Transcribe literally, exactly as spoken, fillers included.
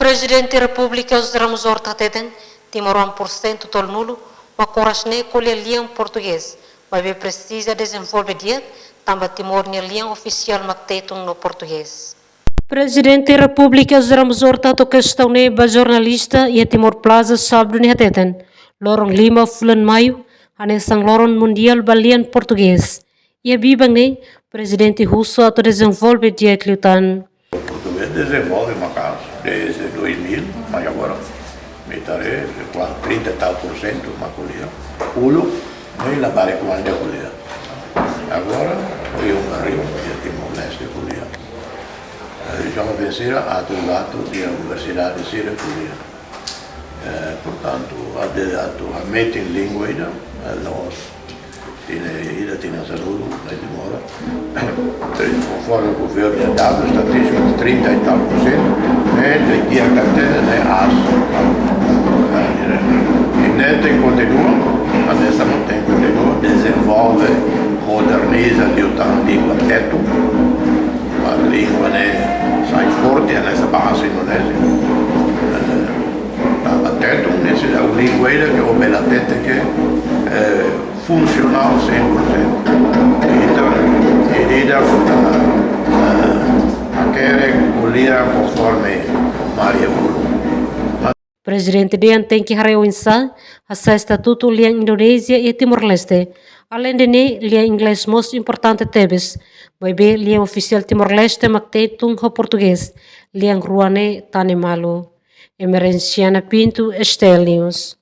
Prezidente Repúblika José Ramos Horta hateten, timoroan porsentu tolunulu mak oras ne'e ko'alia lian portugés, maibé presiza dezenvolve di'ak, tanba Timor nia lian ofisiál mak Tetun no portugés. Prezidente Repúblika José Ramos Horta hato'o kestaun ne'e ba jornalista iha Timor Plaza sábadu ne'e hateten, loron lima fulan Maiu, hanesan loron mundiál ba lian portugés. Iha biban ne'e, prezidente husu atu dezenvolve di'ak liután. Portugés dezenvolve maka'as desde dois mil, mas agora, mi haree, kuaze trinta e tal porsentu mak ko'alia. Uluk, ne'e labarik kuandu ko'alia. Agora, riu ba riu, iha Timor-Leste ko'alia. Rejiaun sira, atu atu, iha universidade sira ko'alia. Eh, portantu, atu, atu hametin língua ida, eh, la'ós tinan ida, tinan sanulu, ne'e demora. Konforme governu iha dadus estatístikus, trinta e tal porsentu, ne'e, ne'e di'ak, ne'e aas. Eh, i ne'e tenke kontinua, mas ne'e tenke kontinua, dezenvolve, moderniza, liután língua Tetun, para língua ne'e sai forte, ne'e sai ba Indonézia. Eh, Tanba Tetun ne'e sei língua ida ke o bela tete ke, eh, funsionál cem por cento. Entaun, i ida, eh, eh, hakerek ko'alia konforme maria bulu. Prezidente dehan tenke haree oinsá hasa'e estatutu lian Indonézia iha Timor-Leste. Aleinde ne'e, lian inglés mós importante tebes. Maibé lian ofisiál Timor-Leste mak Tetun ho portugés. Lian rua ne'e tane malu. Emerenciana Pinto, S T L News.